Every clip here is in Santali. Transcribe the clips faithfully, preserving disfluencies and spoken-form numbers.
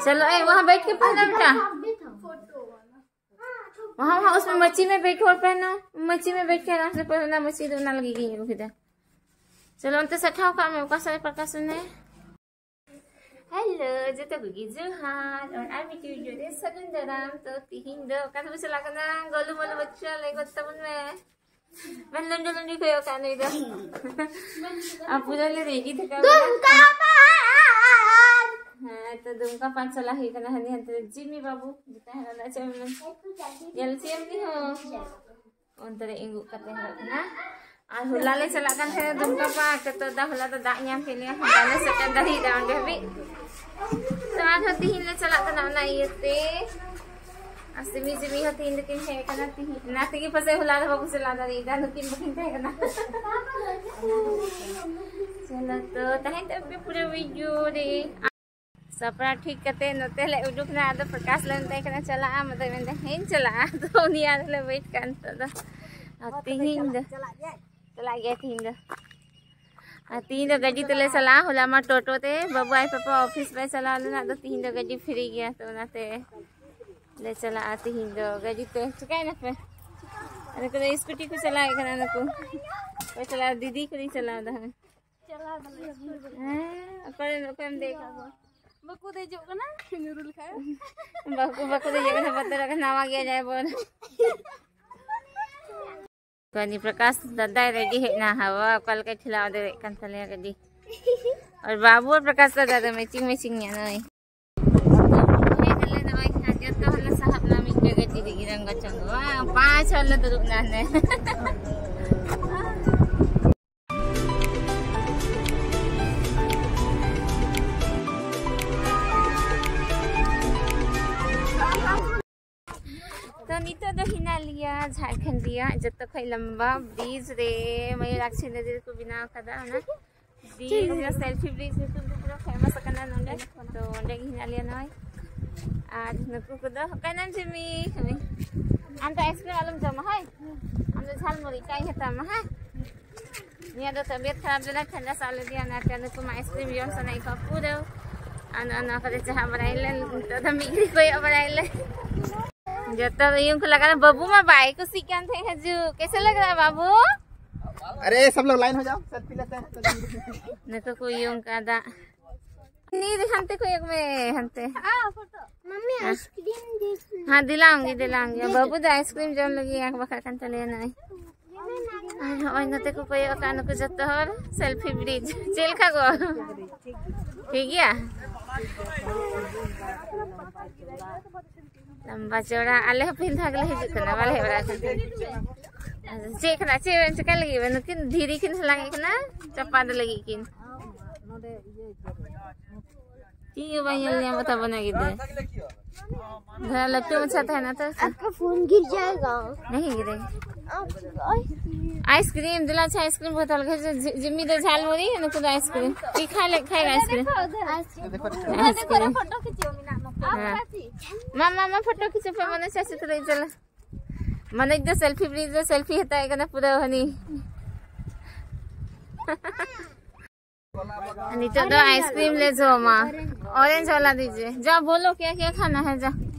चलो, ए, वहाँ बैठ के पहना बेटा। वहाँ, वहाँ उसमें मच्छी में बैठो और पहनो। मच्छी में बैठ के आराम से पहनना, मच्छी तो ना लगेगी इनको किधर। चलो, अंत से ठाव काम है, उका सारे प्रकाश ने। हेलो, ᱡᱚᱛᱚ ᱠᱚᱜᱮ ᱡᱚᱦᱟᱨ, ᱟᱨ ᱟᱨ ᱢᱤᱫᱴᱤᱡ ᱵᱷᱤᱰᱤᱭᱳ ᱨᱮ ᱥᱟᱹᱜᱩᱱ ᱫᱟᱨᱟᱢ᱾ ᱛᱚ, ᱛᱤᱦᱤᱧ ᱫᱚ ᱚᱠᱟ ᱛᱮᱵᱚ ᱪᱟᱞᱟᱜ ᱠᱟᱱᱟ? ᱜᱚᱞᱩ ᱢᱚᱞᱩ ᱵᱟᱹᱪᱩ ᱞᱟᱹᱭ ᱜᱚᱫ ᱛᱟᱵᱚᱱ ᱢᱮ᱾ ᱢᱮᱱ ᱞᱚᱱᱰᱚ ᱞᱚᱱᱰᱤ ᱠᱚᱭᱚᱜ ᱠᱟᱜ ᱱᱩᱭ ᱫᱚ᱾ ᱟᱨ ᱯᱩᱨᱟᱹ ᱞᱮ ᱨᱮᱰᱤ ᱛᱷᱟᱠᱟᱣ ᱠᱟᱱᱟ᱾ ᱫᱩᱢᱠᱟ ᱯᱟᱱ᱾ ᱦᱮᱸ, ᱛᱚ ᱫᱩᱢᱠᱟ ᱯᱟᱱ ᱪᱟᱞᱟᱜ ᱦᱩᱭᱩᱜ ᱠᱟᱱᱟ᱾ ᱦᱟᱹᱱᱤ ᱦᱟᱱᱛᱮ ᱨᱮ ᱡᱤᱢᱤ ᱵᱟᱹᱵᱩ ᱡᱮᱛᱟ ᱦᱮᱱᱟᱜ ᱫᱚ ᱪᱮᱫ ᱮᱢ ᱢᱮᱱ? ᱧᱮᱞ ᱪᱮᱫ ᱮᱢ ᱦᱚᱸ᱾ ᱚᱱᱛᱮ ᱨᱮ ᱤᱸᱜᱩᱜ ᱠᱟᱛᱮ ᱦᱮᱡ ᱠᱟᱱᱟ᱾ ᱟᱨ ᱦᱚᱞᱟ ᱞᱮ ᱪᱟᱞᱟᱜ ᱠᱟᱱ ᱛᱟᱦᱮᱸᱱᱟ ᱫᱩᱢᱠᱟ ᱯᱟᱨᱠ, ᱛᱚ ᱫᱟ ᱦᱚᱞᱟ ᱫᱚ ᱫᱟᱜ ᱧᱟᱢ ᱠᱮᱫ ᱞᱮᱭᱟ, ᱵᱟᱞᱮ ᱥᱮᱴᱮᱨ ᱫᱟᱲᱮᱭᱟᱫᱟ ᱚᱸᱰᱮ ᱦᱟᱹᱵᱤᱡ᱾ ᱛᱚ ᱟᱨᱦᱚᱸ ᱛᱤᱦᱤᱧ ᱞᱮ ᱪᱟᱞᱟᱜ ᱠᱟᱱᱟ, ᱚᱱᱟ ᱤᱭᱟᱹᱛᱮ ᱟᱨ ᱥᱤᱢᱤ ᱡᱤᱢᱤ ᱦᱚᱸ ᱛᱤᱦᱤᱧ ᱫᱚᱠᱤᱱ ᱦᱮᱡ ᱟᱠᱟᱱᱟ᱾ ᱛᱤᱦᱤᱧ ᱚᱱᱟ ᱛᱮᱜᱮ ᱯᱟᱥᱮᱡ ᱦᱚᱞᱟ ᱫᱚ ᱵᱟᱠᱚ ᱪᱟᱞᱟᱣ ᱫᱟᱲᱮᱭᱟᱫᱟ, ᱱᱩᱠᱤᱱ ᱵᱟᱹᱠᱤᱱ ᱛᱟᱦᱮᱸ ᱠᱟᱱᱟ᱾ ᱪᱚᱞᱚ ᱛᱚ, ᱛᱟᱦᱮᱸ ᱛᱟᱵᱚᱱ ᱯᱮ ᱯᱩᱨᱟᱹ ᱵᱷᱤᱰᱤᱭᱳ ᱨᱮ᱾ ᱥᱟᱯᱲᱟᱣ ᱴᱷᱤᱠ ᱠᱟᱛᱮ ᱱᱚᱛᱮ ᱞᱮ ᱩᱰᱩᱠ ᱱᱟ᱾ ᱟᱫᱚ ᱯᱨᱚᱠᱟᱥ ᱞᱮ ᱢᱮᱛᱟᱭ ᱠᱟᱱᱟ ᱪᱟᱞᱟᱜᱼᱟ, ᱟᱫᱚᱭ ᱢᱮᱱᱫᱟ ᱦᱮᱸᱧ ᱪᱟᱞᱟᱜᱼᱟ᱾ ᱟᱫᱚ ᱩᱱᱤ ᱟᱨ ᱞᱮ ᱣᱮᱴ ᱠᱟᱱ ᱱᱤᱛᱚᱜ ᱫᱚ᱾ ᱟᱨ ᱛᱤᱦᱤᱧ ᱫᱚ ᱪᱟᱞᱟᱜ ᱜᱮᱭᱟ ᱛᱤᱦᱤᱧ ᱫᱚ᱾ ᱟᱨ ᱛᱤᱦᱤᱧ ᱫᱚ ᱜᱟᱹᱰᱤ ᱛᱮᱞᱮ ᱪᱟᱞᱟᱜᱼᱟ᱾ ᱦᱚᱞᱟ ᱢᱟ ᱴᱳᱴᱳ ᱛᱮ, ᱵᱟᱹᱵᱩ ᱟᱡ ᱯᱟᱯᱟ ᱚᱯᱷᱤᱥ ᱵᱟᱭ ᱪᱟᱞᱟᱣ ᱞᱮᱱᱟ, ᱟᱫᱚ ᱛᱤᱦᱤᱧ ᱫᱚ ᱜᱟᱹᱰᱤ ᱯᱷᱨᱤ ᱜᱮᱭᱟ, ᱛᱚ ᱚᱱᱟᱛᱮ ᱞᱮ ᱪᱟᱞᱟᱜᱼᱟ ᱛᱤᱦᱤᱧ ᱫᱚ ᱜᱟᱹᱰᱤ ᱛᱮ᱾ ᱪᱤᱠᱟᱹᱭᱮᱱᱟ ᱯᱮ? ᱟᱨ ᱱᱩᱠᱩ ᱫᱚ ᱥᱠᱩᱴᱤ ᱠᱚ ᱪᱟᱞᱟᱣᱮᱫ ᱠᱟᱱᱟ, ᱱᱩᱠᱩ ᱚᱠᱚᱭ ᱪᱟᱞᱟᱣ? ᱫᱤᱫᱤ ᱠᱚ ᱪᱟᱞᱟᱣ ᱫᱟ ᱦᱟᱸᱜ᱾ ᱪᱟᱞᱟᱣ ᱫᱟᱞᱮ ᱥᱠᱩᱞ ᱨᱮ᱾ ᱦᱮᱸ, ᱚᱠᱚᱭ, ᱚᱠᱚᱭᱮᱢ ᱫᱮᱡ ᱠᱟᱜ ᱠᱚᱣᱟ? ᱵᱟᱠᱚ ᱫᱮᱡᱚᱜ ᱠᱟᱱᱟ, ᱧᱩᱨᱩ ᱞᱮᱠᱷᱟᱡ᱾ ᱵᱟᱠᱚ, ᱵᱟᱠᱚ ᱫᱮᱡᱚᱜ ᱠᱟᱱᱟ, ᱵᱚᱛᱚᱨᱚᱜ ᱠᱟᱱᱟ, ᱱᱟᱣᱟ ᱜᱮᱭᱟ ᱡᱟᱭᱵᱚᱱ᱾ ᱠᱟᱹᱱᱤ ᱯᱨᱚᱠᱟᱥ ᱫᱟᱫᱟᱭ ᱨᱮᱰᱤ ᱦᱮᱡ ᱱᱟ, ᱦᱟᱣᱟ ᱚᱠᱟ ᱞᱮᱠᱟᱭ ᱴᱷᱮᱞᱟᱣ ᱫᱟᱲᱮᱭᱟᱜ ᱠᱟᱱ ᱛᱟᱞᱮᱭᱟ ᱜᱟᱹᱰᱤ᱾ ᱟᱨ ᱵᱟᱹᱵᱩ ᱟᱨ ᱯᱨᱚᱠᱟᱥ ᱫᱟᱫᱟ ᱫᱚ ᱢᱮᱪᱤᱝ ᱢᱮᱪᱤᱝ ᱧᱮᱞ ᱱᱚᱜᱼᱚᱭ᱾ ᱦᱮᱡ ᱱᱟᱞᱮ ᱱᱚᱜᱼᱚᱭ ᱠᱷᱟᱱ ᱡᱚᱛᱚ ᱦᱚᱲ ᱞᱮ ᱥᱟᱦᱟᱵ ᱱᱟ ᱢᱤᱫᱴᱮᱡ ᱜᱟᱹᱰᱤ ᱨᱮᱜᱮ ᱨᱚᱝᱜᱚ ᱪᱚᱝᱜᱚ᱾ ᱵᱟᱝ, ᱯᱟᱸᱪ ᱦᱚᱲ ᱞᱮ ᱫᱩᱲᱩᱵ ᱱᱟ ᱦᱟᱱᱮ᱾ ᱛᱚ ᱱᱤᱛᱚᱜ ᱫᱚ ᱦᱮᱱᱟᱜ ᱞᱮᱭᱟ ᱡᱷᱟᱲᱠᱷᱚᱸᱰ ᱨᱮᱭᱟᱜ ᱡᱚᱛᱚ ᱠᱷᱚᱡ ᱞᱚᱢᱵᱟ ᱵᱨᱤᱡᱽ ᱨᱮ, ᱢᱚᱭᱩᱨᱟᱠᱥᱤ ᱱᱚᱫᱤ ᱨᱮᱠᱚ ᱵᱮᱱᱟᱣ ᱠᱟᱫᱟ ᱚᱱᱟ ᱵᱨᱤᱡᱽ, ᱥᱮᱞᱯᱷᱤ ᱵᱨᱤᱡᱽ ᱧᱩᱛᱩᱢ ᱛᱮ ᱯᱩᱨᱟᱹ ᱯᱷᱮᱢᱟᱥ ᱟᱠᱟᱱᱟ ᱱᱚᱰᱮ᱾ ᱛᱚ ᱚᱸᱰᱮ ᱜᱮ ᱦᱮᱱᱟᱜ ᱞᱮᱭᱟ ᱱᱚᱜᱼᱚᱭ᱾ ᱟᱨ ᱱᱩᱠᱩ ᱠᱚᱫᱚ ᱚᱠᱟᱭᱱᱟᱢ ᱡᱤᱢᱤ? ᱟᱢ ᱫᱚ ᱟᱭᱤᱥᱠᱨᱤᱢ ᱟᱞᱚᱢ ᱡᱚᱢᱟ, ᱦᱳᱭ? ᱟᱢ ᱫᱚ ᱡᱷᱟᱞ ᱢᱩᱲᱤ ᱪᱟᱭ ᱦᱟᱛᱟᱣ ᱢᱟ, ᱦᱮᱸ? ᱤᱧᱟᱹᱜ ᱫᱚ ᱛᱟᱵᱤᱭᱟᱛ ᱠᱷᱟᱨᱟᱯ ᱞᱮᱱᱟ, ᱴᱷᱟᱱᱰᱟ ᱥᱟᱵ ᱞᱮᱫᱮᱭᱟ, ᱚᱱᱟᱛᱮ ᱱᱩᱠᱩ ᱢᱟ ᱟᱭᱤᱥᱠᱨᱤᱢ ᱡᱚᱢ ᱥᱟᱱᱟᱭᱮᱫ ᱠᱚᱣᱟ ᱯᱩᱨᱟᱹ᱾ ᱟᱨ ᱱᱚᱜᱼᱚ ᱱᱚᱣᱟ ᱠᱚᱨᱮ ᱡᱟᱦᱟᱸ ᱵᱟᱲᱟᱭ ᱞᱮ, ᱱᱤᱛᱚᱜ ᱫᱚ ᱢᱤᱫ ᱜᱷᱟᱹᱲᱤ ᱠᱚᱭᱚᱜ ᱵᱟᱲᱟᱭ ᱞᱮ᱾ ᱡᱚᱛᱚ ᱩᱭᱩᱝ ᱠᱚ ᱞᱟᱜᱟᱣ ᱮᱱᱟ᱾ ᱵᱟᱹᱵᱩ ᱢᱟ ᱵᱟᱭ ᱠᱩᱥᱤᱜ ᱠᱟᱱ ᱛᱟᱦᱮᱸᱫ ᱦᱤᱡᱩᱜ᱾ ᱠᱮᱥᱮ ᱞᱟᱜᱽ ᱨᱟᱦᱟ ᱵᱟᱹᱵᱩ? अरे, सब लोग लाइन हो जाओ, सेल्फी लेते हैं। ᱱᱩᱠᱩ ᱠᱚ ᱩᱭᱩᱝ ᱠᱟᱫᱟ᱾ ᱱᱤᱨ ᱦᱟᱱᱛᱮ ᱠᱚᱭᱚᱜ ᱢᱮ, ᱦᱟᱱᱛᱮ᱾ मम्मी, हाँ। आइसक्रीम देखना। हाँ, दिलाऊंगी, दिलाऊंगी। बाबू तो आइसक्रीम जम लगी, आंख बखा कन चले ना। ᱟᱨ ᱦᱚᱸᱜᱼᱚᱭ ᱱᱚᱛᱮ ᱠᱚ ᱠᱚᱭᱚᱜ ᱟᱠᱟᱫ ᱱᱩᱠᱩ ᱡᱚᱛᱚ ᱦᱚᱲ ᱥᱮᱞᱯᱷᱤ ᱵᱨᱤᱡᱽ᱾ ᱪᱮᱫ ᱞᱮᱠᱟ ᱜᱚ? ᱴᱷᱤᱠ ᱜᱮᱭᱟ? ᱞᱟᱢᱵᱟ ᱪᱚᱲᱟ᱾ ᱟᱞᱮ ᱦᱚᱸ ᱯᱟᱹᱦᱤᱞ ᱫᱷᱟᱣ ᱜᱮᱞᱮ ᱦᱤᱡᱩᱜ ᱠᱟᱱᱟ, ᱵᱟᱞᱮ ᱦᱮᱡ ᱵᱟᱲᱟ ᱟᱠᱟᱱ ᱛᱟᱦᱮᱸᱫ᱾ ᱟᱫᱚ ᱪᱮᱫ ᱠᱟᱱᱟ, ᱪᱮᱫ ᱵᱮᱱ ᱪᱮᱠᱟ ᱞᱟᱹᱜᱤᱫ ᱵᱮᱱ? ᱱᱩᱠᱤᱱ ᱫᱷᱤᱨᱤ ᱠᱤᱱ ᱦᱟᱞᱟᱝ ᱮᱫ ᱠᱟᱱᱟ, ᱪᱟᱯᱟᱫ ᱞᱟᱹᱜᱤᱫ ᱠᱤᱱ᱾ ᱪᱮᱫ ᱜᱮ ᱵᱟᱭ ᱧᱮᱞ ᱧᱟᱢᱚᱜ ᱛᱟᱵᱚᱱᱟ ᱜᱤᱫᱽᱨᱟᱹ᱾ ᱫᱷᱚᱨᱟ ᱞᱟᱹᱴᱩ ᱢᱟᱪᱷᱟ ᱛᱟᱦᱮᱱᱟ ᱛᱚ᱾ आपका फोन गिर जाएगा। नहीं गिरेगा। आप, ओए। आइसक्रीम दिला, अच्छा आइसक्रीम बहुत अलग है। जि-, जिम्मी दे झालमुरी है, नुकु दे आइसक्रीम। ये खा ले, खाएगा आइसक्रीम। आइसक्रीम। देखो, देखो, देखो, फोटो खींचो, मीना, नुकु। हाँ। मामा, मामा, फोटो खींचो पे, मैंने चाची तो ले चला। मनोज ᱫᱚ ᱥᱮᱞᱯᱷᱤ ᱵᱨᱤᱡᱽ ᱨᱮ ᱥᱮᱞᱯᱷᱤ ᱦᱟᱛᱟᱣᱮᱫ ᱠᱟᱱᱟ ᱯᱩᱨᱟᱹ ᱦᱟᱹᱱᱤ᱾ ᱱᱤᱛᱚᱜ ᱫᱚ ᱟᱭᱤᱥᱠᱨᱤᱢ ᱞᱮ ᱡᱚᱢᱟ᱾ ऑरेंज वाला दीजिए। जा बोलो क्या क्या खाना है, जा।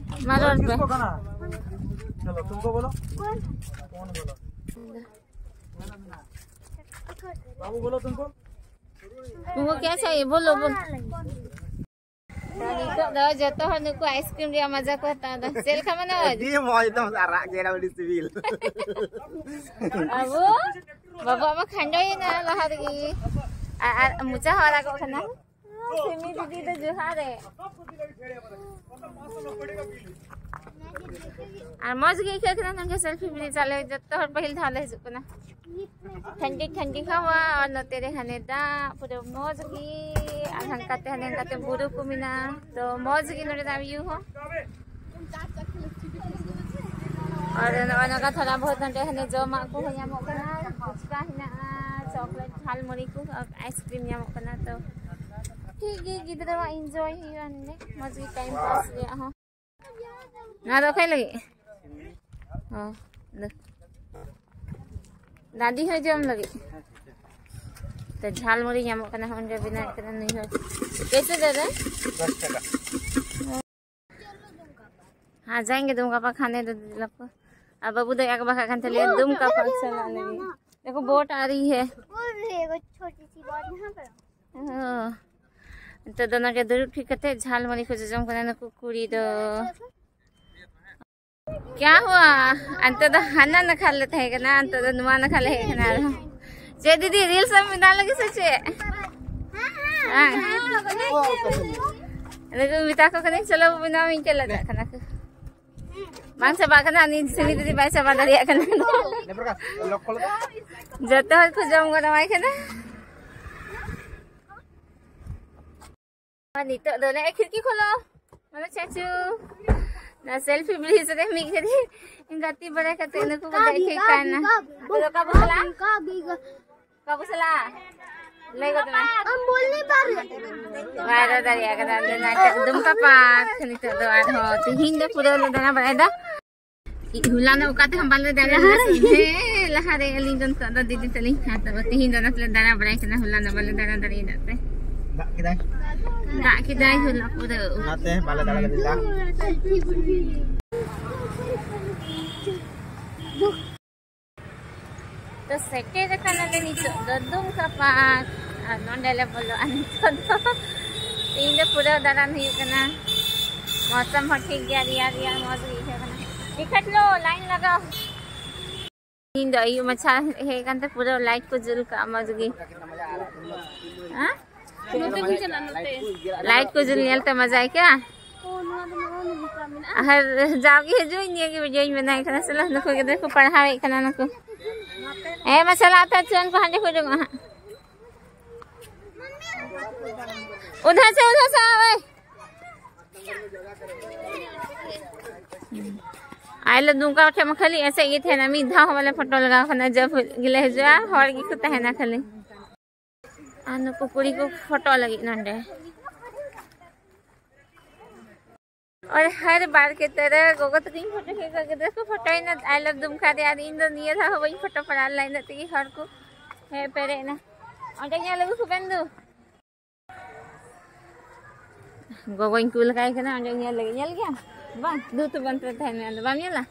मारो पे। किसको खाना है? चलो, तुमको बोलो। कौन बोलो? बाबू बोलो तुमको। तुमको क्या चाहिए? बोलो, बोलो। ᱱᱤᱛᱚᱜ ᱫᱚ ᱡᱚᱛᱚ ᱦᱚᱲ ᱱᱩᱠᱩ ᱟᱭᱤᱥᱠᱨᱤᱢ ᱨᱮᱭᱟᱜ ᱢᱟᱡᱟ ᱠᱚ ᱦᱟᱛᱟᱣ ᱮᱫᱟ᱾ ᱪᱮᱫ ᱞᱮᱠᱟ ᱢᱟᱱᱮ? ᱟᱹᱰᱤ ᱢᱚᱡᱽ, ᱮᱠᱫᱚᱢ ᱟᱨᱟᱜ ᱜᱮ, ᱟᱹᱰᱤ ᱥᱤᱵᱤᱞ᱾ ᱟᱵᱚ ᱵᱟᱵᱩᱣᱟᱜ ᱢᱟ ᱠᱷᱟᱸᱰᱚᱭᱮᱱᱟ ᱞᱟᱦᱟ ᱨᱮᱜᱮ᱾ ᱟᱨ, ᱟᱨ ᱢᱚᱪᱟ ᱦᱚᱸ ᱟᱨᱟᱜᱚᱜ ᱠᱟᱱᱟ᱾ ᱥᱤᱢᱤ ᱫᱤᱫᱤ ᱫᱚ ᱡᱚᱦᱟᱨ ᱨᱮ᱾ ᱟᱨ ᱢᱚᱡᱽ ᱜᱮ ᱟᱹᱭᱠᱟᱹᱜ ᱠᱟᱱᱟ ᱱᱚᱝᱠᱟ ᱥᱮᱞᱯᱷᱤ ᱵᱨᱤᱡᱽ᱾ ᱟᱞᱮ ᱡᱚᱛᱚ ᱦᱚᱲ ᱯᱟᱹᱦᱤᱞ ᱫᱷᱟᱣ ᱞᱮ ᱦᱤᱡᱩᱜ ᱠᱟᱱᱟ᱾ ᱴᱷᱟᱱᱰᱤ ᱴᱷᱟᱱᱰᱤ ᱦᱟᱣᱟ, ᱟᱨ ᱱᱚᱛᱮ ᱨᱮ ᱦᱟᱱᱮ ᱫᱟᱜ, ᱯᱩᱨᱟᱹ ᱢᱚᱡᱽ ᱜᱮ᱾ ᱟᱨ ᱦᱟᱱᱠᱟᱛᱮ, ᱦᱟᱱᱮ ᱦᱟᱱᱠᱟᱛᱮ ᱵᱩᱨᱩ ᱠᱚ ᱢᱮᱱᱟᱜᱼᱟ, ᱛᱚ ᱢᱚᱡᱽ ᱜᱮ ᱱᱚᱰᱮᱱᱟᱜ ᱵᱷᱤᱭᱩ ᱦᱚᱸ᱾ ᱟᱨ ᱱᱚᱜᱼᱚᱭ ᱱᱚᱝᱠᱟ ᱛᱷᱚᱲᱟ ᱵᱚᱦᱩᱛ ᱱᱚᱰᱮ ᱦᱟᱱᱮ ᱡᱚᱢᱟᱜ ᱠᱚᱦᱚᱸ ᱧᱟᱢᱚᱜ ᱠᱟᱱᱟ, ᱯᱷᱩᱪᱠᱟ ᱦᱮᱱᱟᱜᱼᱟ, ᱪᱚᱠᱞᱮᱴ, ᱡᱷᱟᱞᱢᱩᱲᱤ ᱠᱚ, ᱟᱨ ᱟᱭᱤᱥᱠᱨᱤᱢ ᱧᱟᱢᱚᱜ ᱠᱟᱱᱟ᱾ ᱛᱚ ᱴᱷᱤᱠ ᱜᱮ, ᱜᱤᱫᱽᱨᱟᱹᱣᱟᱜ ᱤᱱᱡᱚᱭ ᱦᱩᱭᱩᱜᱼᱟ ᱱᱚᱰᱮ, ᱢᱚᱡᱽ ᱜᱮ ᱴᱟᱭᱤᱢ ᱯᱟᱥ ᱨᱮᱭᱟᱜ ᱦᱚᱸ᱾ ᱱᱚᱣᱟ ᱫᱚ ᱚᱠᱚᱭ ᱞᱟᱹᱜᱤᱫ? ᱚ, ᱫᱟᱹ-, ᱫᱟᱫᱤ ᱦᱚᱸ ᱡᱚᱢ ᱞᱟᱹᱜᱤᱫ᱾ ᱡᱷᱟᱞ ᱢᱩᱲᱤ ᱧᱟᱢᱚᱜ ᱠᱟᱱᱟ, ᱦᱚᱸᱜᱼᱚᱭ ᱱᱚᱰᱮ ᱵᱮᱱᱟᱣᱮᱫ ᱠᱟᱱᱟ ᱱᱩᱭ ᱦᱚᱲ᱾ कैसे दे रहे हैं? दस टका। हाँ, जाएंगे दुमका पार्क खाने दो दीदी लोग को। अब बाबू दया को बखा खान चलिए दुमका पार्क चलाने। देखो, बोट आ रही है। वो भी है, वो छोटी सी बोट यहाँ पर। हाँ। तो दोनों के दुरुट फिर कते झाल मुड़ी को जजम करने को कुड़ी दो। क्या हुआ? अंत तो हना न खा लेते हैं ना, अंत तो नुआ न खा ले है ना। जे दीदी, रील्स में मिला लगे सोचे। हाँ। देखो, मिता को कने चलो, बिना में चला जा खाना को। ᱵᱟᱝ ᱪᱟᱵᱟᱜ ᱠᱟᱱᱟ, ᱩᱱᱤ ᱥᱩᱢᱤ ᱫᱤᱫᱤ ᱵᱟᱭ ᱪᱟᱵᱟ ᱫᱟᱲᱮᱭᱟᱜ ᱠᱟᱱᱟ᱾ ᱡᱚᱛᱚ ᱦᱚᱲ ᱠᱚ ᱡᱚᱢ ᱜᱚᱫ ᱟᱢᱟᱭ ᱠᱟᱱᱟ᱾ ᱟᱨ ᱱᱤᱛᱚᱜ ᱫᱚ ᱱᱮᱜᱼᱮ ᱠᱷᱤᱲᱠᱤ ᱠᱷᱚᱞᱚ᱾ ᱢᱟᱱᱮ ᱪᱟᱪᱩ, ᱱᱟ ᱥᱮᱞᱯᱷᱤ ᱵᱨᱤᱡᱽ ᱨᱮ ᱢᱤᱫ ᱜᱷᱟᱹᱲᱤ ᱜᱟᱛᱮ ᱵᱟᱲᱟ ᱠᱟᱛᱮ ᱱᱩᱠᱩ ᱠᱚ ᱫᱮᱡ ᱠᱮᱫ ᱠᱟᱱᱟ᱾ ᱟᱫᱚ ᱚᱠᱟ ᱵᱚ ᱪᱟᱞᱟᱜᱼᱟ? ᱚᱠᱟ ᱵᱚ ᱪᱟᱞᱟᱜᱼᱟ? ᱞᱟᱹᱭ ᱜᱚᱫ ᱢᱮ᱾ ᱟᱢ ᱵᱚᱞ ᱱᱤ ᱯᱟᱨ ᱵᱟᱭ ᱨᱚᱲ ᱫᱟᱲᱮᱭᱟᱜ ᱠᱟᱱᱟ᱾ ᱟᱫᱚ ᱱᱤᱛᱚᱜ ᱫᱩᱢᱠᱟ ᱯᱟᱨᱠ, ᱱᱤᱛᱚᱜ ᱫᱚ ᱟᱨᱦᱚᱸ ᱛᱤᱦᱤᱧ ᱫᱚ ᱯᱩᱨᱟᱹ ᱞᱮ ᱫᱟᱬᱟ ᱵᱟᱲᱟᱭᱮᱫᱟ᱾ ᱦᱚᱞᱟᱱᱚᱜ ᱚᱠᱟ ᱛᱮᱦᱚᱸ ᱵᱟᱞᱮ ᱫᱟᱬᱟ ᱞᱮᱫᱟ᱾ ᱦᱮᱸ, ᱞᱟᱦᱟ ᱨᱮ ᱟᱹᱞᱤᱧ ᱫᱚ ᱱᱤᱛᱚᱜ ᱫᱚ ᱫᱤᱫᱤ ᱛᱟᱹᱞᱤᱧ᱾ ᱦᱮᱸ, ᱛᱚᱵᱮ ᱛᱤᱦᱤᱧ ᱫᱚ ᱚᱱᱟ ᱛᱮᱞᱮ ᱫᱟᱬᱟ ᱵᱟᱲᱟᱭ ᱠᱟᱱᱟ, ᱦᱚᱞᱟᱱᱚᱜ ᱵᱟᱞᱮ ᱫᱟᱬᱟ ᱫᱟᱲᱮᱭᱟᱫᱟ ᱛᱮ᱾ ᱫᱟᱜ ᱠᱮᱫᱟᱭ᱾ ᱫᱟᱜ ᱠᱮᱫᱟᱭ ᱦᱚᱞᱟ ᱯᱩᱨᱟᱹ᱾ ᱚᱱᱟᱛᱮ ᱵᱟᱞᱮ ᱫᱟᱬᱟ ᱫᱟᱲᱮᱭᱟᱫᱟ᱾ ᱛᱚ ᱥᱮᱴᱮᱨ ᱟᱠᱟᱱᱟᱞᱮ ᱱᱤᱛᱚᱜ ᱫᱚ ᱫᱩᱢᱠᱟ ᱯᱟᱨᱠ᱾ ᱟᱨ ᱱᱚᱸᱰᱮ ᱞᱮ ᱵᱚᱞᱚᱜᱼᱟ ᱱᱤᱛᱚᱜ ᱫᱚ᱾ ᱛᱮᱦᱮᱧ ᱫᱚ ᱯᱩᱨᱟᱹ ᱫᱟᱬᱟᱱ ᱦᱩᱭᱩᱜ ᱠᱟᱱᱟ᱾ ᱢᱚᱥᱚᱢ ᱦᱚᱸ ᱴᱷᱤᱠ ᱜᱮᱭᱟ, ᱨᱮᱭᱟᱲ ᱨᱮᱭᱟᱲ ᱢᱚᱡᱽ ᱜᱮ ᱟᱹᱭᱠᱟᱹᱜ ᱠᱟᱱᱟ᱾ ᱴᱤᱠᱤᱴ ᱞᱚ, ᱞᱟᱭᱤᱱ ᱞᱟᱜᱟᱣ᱾ ᱤᱧ ᱫᱚ ᱟᱹᱭᱩᱵ ᱢᱟᱪᱷᱟ ᱦᱮᱡ ᱠᱟᱱᱛᱮ ᱯᱩᱨᱟᱹ ᱞᱟᱭᱤᱴ ᱠᱚ ᱡᱩᱞ ᱠᱟᱜᱼᱟ ᱢᱚᱡᱽ ᱜᱮ᱾ ᱦᱮᱸ? ᱱᱚᱛᱮ ᱵᱚᱱ ᱪᱟᱞᱟᱜᱼᱟ, ᱱᱚᱛᱮ᱾ ᱞᱟᱭᱤᱴ ᱠᱚ ᱡᱩᱞ ᱧᱮᱞᱛᱮ ᱢᱚᱡᱟ ᱟᱹᱭᱠᱟᱹᱜᱼᱟ᱾ ᱚ, ᱱᱚᱣᱟ ᱫᱚ ᱱᱚᱜᱼᱚ ᱱᱚᱝᱠᱟ ᱢᱮᱱᱟᱜᱼᱟ᱾ ᱟᱨ ᱡᱟᱣᱜᱮ ᱦᱤᱡᱩᱜ ᱤᱧ ᱱᱤᱭᱟᱹ ᱜᱮ ᱵᱷᱤᱰᱤᱭᱳᱧ ᱵᱮᱱᱟᱣᱮᱫ ᱠᱟᱱᱟ᱾ ᱪᱚᱞᱚ, ᱱᱩᱠᱩ ᱜᱤᱫᱽᱨᱟᱹ ᱠᱚ ᱯᱟᱲᱦᱟᱣᱮᱫ ᱠᱟᱱᱟ ᱱᱩᱠᱩ᱾ ᱦᱮᱸ, ᱢᱟ ᱪᱟᱞᱟᱜ ᱛᱮ ᱪᱚᱱ ᱠᱚ ᱦᱟᱸᱰᱮ ᱠᱚ ᱩᱰᱩᱝᱚᱜᱼᱟ ᱦᱟᱸᱜ᱾ ᱩᱫᱷᱟᱨ ᱥᱮ, ᱩᱫᱷᱟᱨ ᱥᱮ, ᱳᱭ᱾ ᱟᱞᱮ ᱫᱚ ᱚᱱᱠᱟ ᱴᱷᱮᱱ ᱢᱟ ᱠᱷᱟᱹᱞᱤ ᱮᱥᱮᱫ ᱜᱮ ᱛᱟᱦᱮᱱᱟ, ᱢᱤᱫ ᱫᱷᱟᱣ ᱦᱚᱸ ᱵᱟᱞᱮ ᱯᱷᱳᱴᱳ ᱞᱟᱜᱟᱣ ᱠᱟᱱᱟ᱾ ᱡᱚᱵ ᱜᱮᱞᱮ ᱦᱤᱡᱩᱜᱼᱟ, ᱦᱚᱲ ᱜᱮᱠᱚ ᱛᱟᱦᱮᱱᱟ ᱠᱷᱟᱹᱞᱤ᱾ ᱟᱨ ᱱᱩᱠᱩ ᱠᱩᱲᱤ ᱠᱚ ᱯᱷᱳᱴᱳ ᱞᱟᱹᱜᱤᱫ ᱱᱚᱸᱰᱮ᱾ ᱟᱨ ᱦᱟᱨ ᱵᱟᱨ ᱠᱮ ᱛᱚᱨᱟ ᱜᱚᱜᱚ ᱛᱟᱹᱠᱤᱱ ᱯᱷᱳᱴᱳ ᱠᱮᱫ ᱠᱚᱣᱟ, ᱜᱤᱫᱽᱨᱟᱹ ᱠᱚ ᱯᱷᱳᱴᱳᱭᱮᱱᱟ, I love ᱫᱩᱢᱠᱟ ᱨᱮ᱾ ᱟᱨ ᱤᱧ ᱫᱚ ᱱᱤᱭᱟᱹ ᱫᱷᱟᱣ ᱦᱚᱸ ᱵᱟᱹᱧ ᱯᱷᱳᱴᱳ ᱯᱟᱲᱟᱣ ᱞᱮᱱᱟ, ᱤᱱᱟᱹᱜ ᱛᱮᱜᱮ ᱦᱚᱲ ᱠᱚ ᱦᱮᱡ ᱯᱮᱨᱮᱡ ᱮᱱᱟ᱾ ᱚᱸᱰᱮ ᱧᱮᱞ ᱟᱹᱜᱩ ᱠᱚᱵᱮᱱ ᱫᱩ᱾ ᱜᱚᱜᱚᱧ ᱠᱩᱞ ᱠᱟᱭ ᱠᱟᱱᱟ, ᱚᱸᱰᱮ ᱧᱮᱞ ᱞᱟᱹᱜᱤᱫ᱾ ᱧᱮᱞ ᱜᱮᱭᱟᱢ? ᱵᱟᱝ, ᱫᱩ ᱛᱚ ᱵᱟᱝ ᱛᱟᱦᱮᱱ ᱢᱮ, ᱟᱫᱚ ᱵᱟᱢ ᱧᱮᱞᱟ?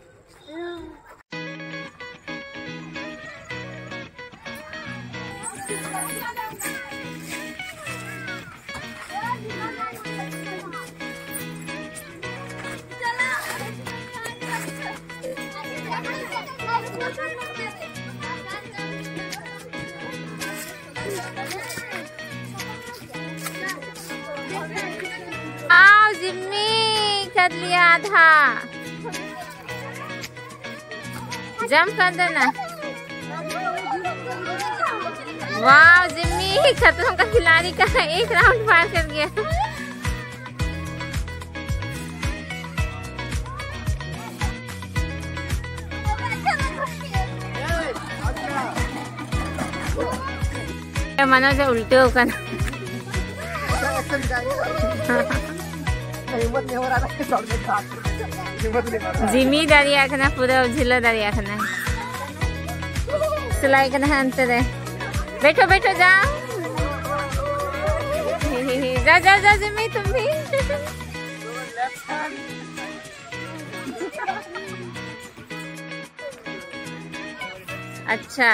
आओ जिम्मी, कर लिया आधा। जंप कर देना। वाह, जिम्मी खतरों का खिलाड़ी का एक राउंड पार कर गया। ᱢᱟᱱᱚᱡᱽ ᱮ ᱩᱞᱴᱟᱹᱣ ᱠᱟᱱᱟ᱾ ᱦᱤᱢᱢᱚᱛ ᱱᱤᱭᱟᱹ ᱵᱟᱨ ᱟᱨ ᱦᱤᱢᱢᱚᱛ ᱱᱤᱭᱟᱹ ᱵᱟᱨ᱾ ᱡᱤᱢᱤ ᱫᱟᱲᱮᱭᱟᱜ ᱠᱟᱱᱟ, ᱯᱩᱨᱟᱹ ᱡᱷᱤᱞᱟᱹ ᱫᱟᱲᱮᱭᱟᱜ ᱠᱟᱱᱟ᱾ ᱥᱤᱞᱟᱭ ᱠᱟᱱᱟ ᱦᱟᱸᱜ ᱚᱱᱛᱮ ᱨᱮ᱾ ᱵᱮᱴᱷᱳ, ᱵᱮᱴᱷᱳ, ᱡᱟᱣ᱾ ᱦᱤ, ᱦᱤ, ᱦᱤ᱾ ᱡᱟ, ᱡᱟ, ᱡᱟ, ᱡᱤᱢᱤ, ᱛᱩᱢ ᱵᱷᱤ᱾ ᱟᱪᱪᱷᱟ᱾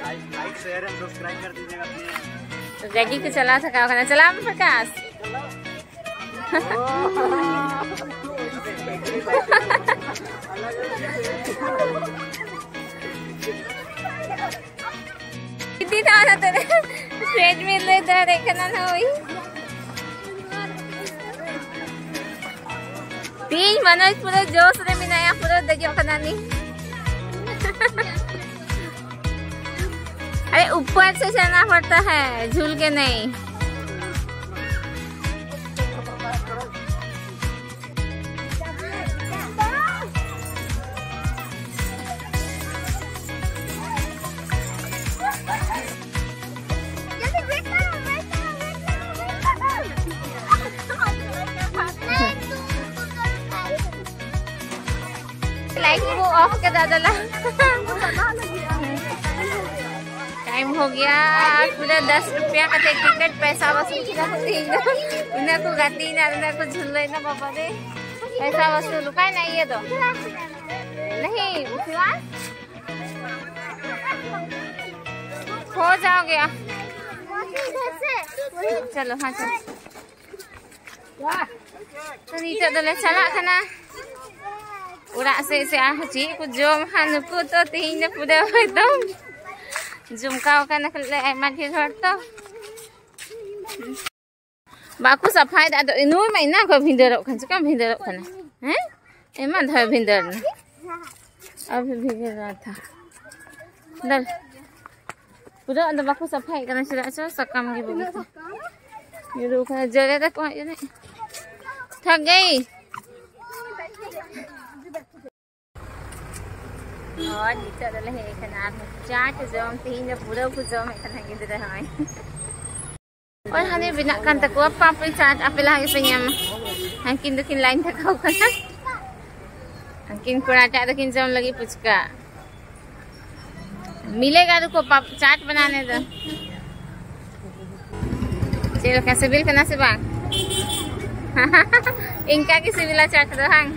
Like, like, share and subscribe ᱠᱟᱨ ᱫᱤᱡᱤᱭᱮᱜᱟ ᱯᱞᱤᱡ᱾ ᱜᱟᱹᱰᱤ ᱠᱚ ᱪᱟᱞᱟᱣ ᱛᱷᱟᱠᱟᱣ ᱠᱟᱱᱟ᱾ ᱪᱟᱞᱟᱣ ᱢᱮ ᱯᱨᱚᱠᱟᱥ᱾ ᱤᱫᱤ ᱫᱚ ᱚᱱᱟ ᱛᱮ ᱴᱨᱮᱰᱢᱤᱞ ᱨᱮ ᱫᱟᱹᱲᱮᱫ ᱠᱟᱱᱟ ᱱᱩᱭ᱾ ᱛᱤᱦᱤᱧ ᱢᱟᱱᱚᱡᱽ ᱯᱩᱨᱟᱹ ᱡᱳᱥ ᱨᱮ ᱢᱮᱱᱟᱭᱟ, ᱯᱩᱨᱟᱹ ᱫᱮᱡᱚᱜ ᱠᱟᱱᱟ ᱱᱤ᱾ अरे ऊपर से चढ़ना पड़ता है, झूल के नहीं। लाइट को ऑफ कर दादा ला। हो गया। पूरा दस रुपया का टिकट, पैसा वसूल किया। तीन इन्हें को गाती ना, इन्हें को झुल्ले ना बाबा रे। पैसा वसूल। काय नहीं ये दो। नहीं, शिवांश? खो जाओगे आप। चलो, हाँ, चलो। ᱛᱚ, ᱱᱤᱛᱚᱜ ᱫᱚᱞᱮ ᱪᱟᱞᱟᱜ ᱠᱟᱱᱟ ᱚᱲᱟᱜ ᱥᱮᱫ᱾ ᱥᱮ ᱟᱨᱦᱚᱸ ᱪᱮᱫ ᱠᱚ ᱡᱚᱢ ᱦᱟᱸᱜ ᱱᱩᱠᱩ᱾ ᱛᱚ, ᱛᱮᱦᱮᱧ ᱫᱚ ᱯᱩᱨᱟᱹ ᱮᱠᱫᱚᱢ ᱡᱚᱢᱠᱟᱣ ᱠᱟᱱᱟ ᱠᱚ ᱟᱭᱢᱟ ᱰᱷᱮᱨ ᱦᱚᱲ ᱛᱚ᱾ ᱵᱟᱠᱚ ᱥᱟᱯᱷᱟᱭᱮᱫᱟ᱾ ᱟᱫᱚ ᱱᱩᱭ ᱢᱟ ᱮᱱᱟᱝ ᱠᱷᱚᱱ ᱵᱷᱤᱸᱫᱟᱹᱲᱚᱜ ᱠᱟᱱ᱾ ᱪᱮᱠᱟᱢ ᱵᱷᱤᱸᱫᱟᱹᱲᱚᱜ ᱠᱟᱱᱟ? ᱦᱮᱸ? ᱮᱢᱟ ᱫᱷᱟᱣ ᱵᱷᱤᱸᱫᱟᱹᱲ ᱮᱱᱟ᱾ ᱟᱨ ᱵᱷᱤᱸᱫᱟᱹᱲ ᱛᱷᱟ᱾ ᱫᱟᱞ᱾ ᱯᱩᱨᱟᱹ ᱟᱫᱚ ᱵᱟᱠᱚ ᱥᱟᱯᱷᱟᱭᱮᱫ ᱠᱟᱱᱟ, ᱪᱮᱫᱟᱜ ᱪᱚ ᱥᱟᱠᱟᱢ ᱜᱮ ᱵᱩᱜᱤ ᱛᱮ ᱧᱩᱨᱩ ᱠᱟᱱᱟ᱾ ᱡᱚᱨᱮ ᱫᱟᱠᱚ ᱦᱟᱸᱜ ᱡᱟᱹᱱᱤᱡ᱾ ᱛᱷᱟᱠ ᱜᱮᱭ᱾ ᱦᱳᱭ, ᱱᱤᱛᱚᱜ ᱫᱚᱞᱮ ᱦᱮᱡ ᱟᱠᱟᱱᱟ ᱟᱨ ᱪᱟᱴ ᱡᱚᱢ᱾ ᱛᱮᱦᱮᱧ ᱫᱚ ᱯᱩᱨᱟᱹ ᱠᱚ ᱡᱚᱢᱮᱫ ᱠᱟᱱᱟ ᱜᱤᱫᱽᱨᱟᱹ ᱦᱚᱸ᱾ ᱚᱠᱚᱭ ᱦᱟᱱᱮ ᱵᱮᱱᱟᱜ ᱠᱟᱱ ᱛᱟᱠᱚᱣᱟ ᱯᱟᱯᱲᱤ ᱪᱟᱴ, ᱟᱯᱮ ᱞᱟᱦᱟ ᱜᱮᱯᱮ ᱧᱟᱢᱟ᱾ ᱦᱟᱱᱠᱤᱱ ᱫᱚᱠᱤᱱ ᱞᱟᱭᱤᱱ ᱛᱷᱟᱠᱟᱣ ᱠᱟᱱᱟ᱾ ᱦᱟᱱᱠᱤᱱ ᱠᱚᱲᱟ ᱴᱟᱜ ᱫᱚᱠᱤᱱ ᱡᱚᱢ ᱞᱟᱹᱜᱤᱫ ᱯᱷᱩᱪᱠᱟ᱾ ᱢᱤᱞᱮᱜᱟ ᱨᱩᱠᱳ, ᱯᱟᱯ ᱪᱟᱴ ᱵᱟᱱᱟᱱᱮ ᱫᱚ᱾ ᱪᱮᱫ ᱞᱮᱠᱟ ᱥᱤᱵᱤᱞ ᱠᱟᱱᱟ ᱥᱮ ᱵᱟᱝ? ᱤᱱᱠᱟ ᱜᱮ ᱥᱤᱵᱤᱞᱟ ᱪᱟᱴ ᱫᱚ, ᱦᱟᱝ?